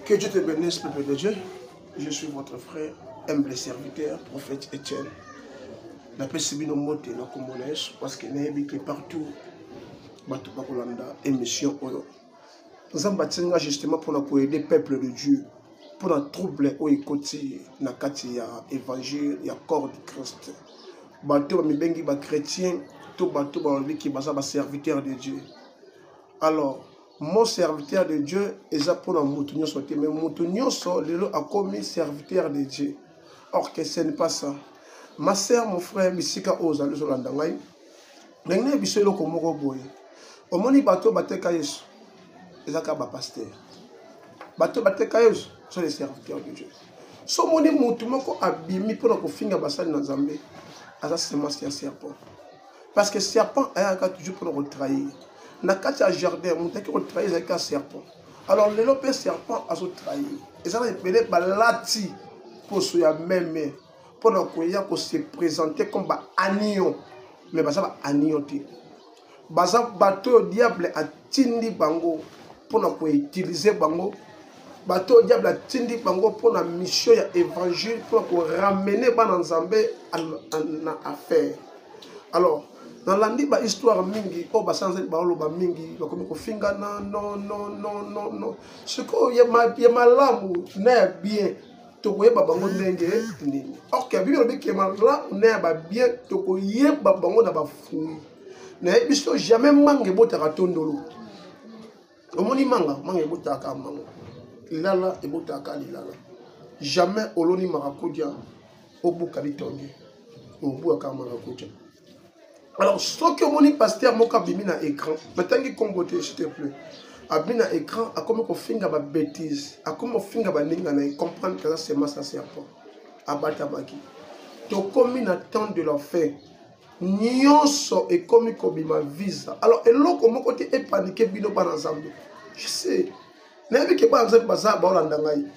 Que Dieu te bénisse, peuple de Dieu. Je suis votre frère, humble serviteur, prophète Étienne. napesi bino mbote na nkombo na Yesu parce que nayebi ke partout bato bakolanda émission oyo. Nzambe atindi nga justement mpona koaider peuple de Dieu mpona trouble oyo ekoti na kati ya évangile ya corps du Christ. Bato bamibengi bachrétien to bato balobi ke baza baserviteur de Dieu. Alors, mon serviteur de Dieu eza mpona moto nyonso te, mais moto nyonso lelo akomi serviteur de Dieu. Or que ce n'est pas ça. Ma sœur, mon frère, bisika oyo ozali ozolanda ngai, ndenge nayebi biso eloko moko boye. Omoni bato bateka Yesu, eza kaka bapasteur. Bato bateka Yesu sont les serviteurs de Dieu. So omoni motu moko abimi mpona kofinga basali na Nzambe, aza semence ya serpent. Parce que serpent ayaka toujours mpona kotrahir. Na kati ya jardin, moto ayaki kotrahir ezalaki kaka serpent. Alors lelo mpe serpent azotrahir. Eza na ebele balati poso ya meme mpona koya kose présenter comme baanion, mais baza baanion te. Baza bato oyo diable atindi bango mpona koutilize bango, bato oyo diable atindi bango mpona mission ya évangile, mpona koramener bana Nzambe na affaire. Alors nalandi bahistoire mingi oyo basanzeli baoloba mingi, bakomi kofingana. Non, non, non, non, non. Sikoyo ya malamu na ya bien, tokoyeba bango ndenge nini? Ok, Bible elobi ke malamu na ya babien, tokoyeba bango na bafruit. Nayebi so jamais manga ebotaka tondolo. Omoni manga, manga ebotaka manga, lilala ebotaka lilala. Jamais oloni marakudia obuka litonge, obukaka marakudia. Alors soki omoni pasteur moko abimi na écran, natangi kombo te, s'il te plaît, abimi na écran, akomi kofinga babêtise, akomi kofinga baninga na ye, comprendre kaza semence ya serpent abatamaki. Tokomi na temps de la fin, nyonso ekomi kobima visa. Alors eloko moko te epaniquer bino bana Nzambe. Je sais, nayebi ke bana Nzambe baza baolanda ngai.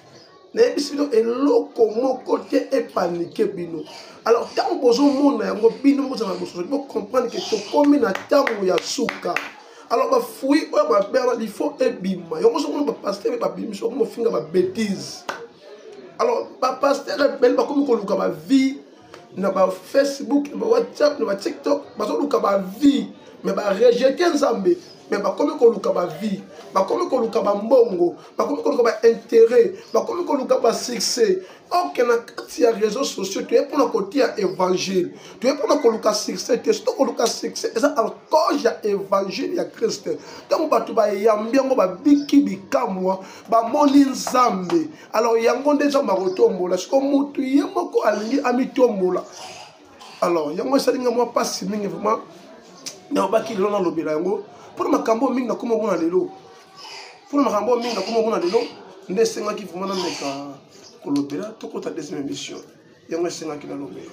Nayebisi bino, eloko moko te epaniquer bino. Alors ntango bozomona yango, bino bozala bososo, bocomprendre ke tokomi na ntango ya suka. Alors bafruit oyo mabe wana, il faut ebima. Yango ozomona bapasteur babimisi, bakomi kofinga babêtise. Alors bapasteur ebele bakomi koluka bavie na bafacebook, na bawhatsapp, na batiktok. Bazoluka bavie, mais barejeter Nzambe, mais bakomi koluka bavie, bakomi koluka bambongo, bakomi koluka baintérêt, bakomi koluka basuccès. Ok, na kati ya réseaux sociaux, toye mpona kotia évangile, toye mpona koluka succès te. Soki koluka succès eza alcoge ya évangile ya Christ, ntango bato bayambi yango, babiki bikamwa, bamoni Nzambe, alors yango nde Nzambe akotombola. Siko motu ye moko alingi amitombola. Alors yango esalinga mwa mpasi mingi vraiment. Nayobaki lelo nalobela yango mpona makambo mingi nakoma omona lelo, mpona makambo mingi nakoma omona lelo nde esengaki vraiment nameka kolobela. Tokota deuxième émission, yango esengaki nalobela.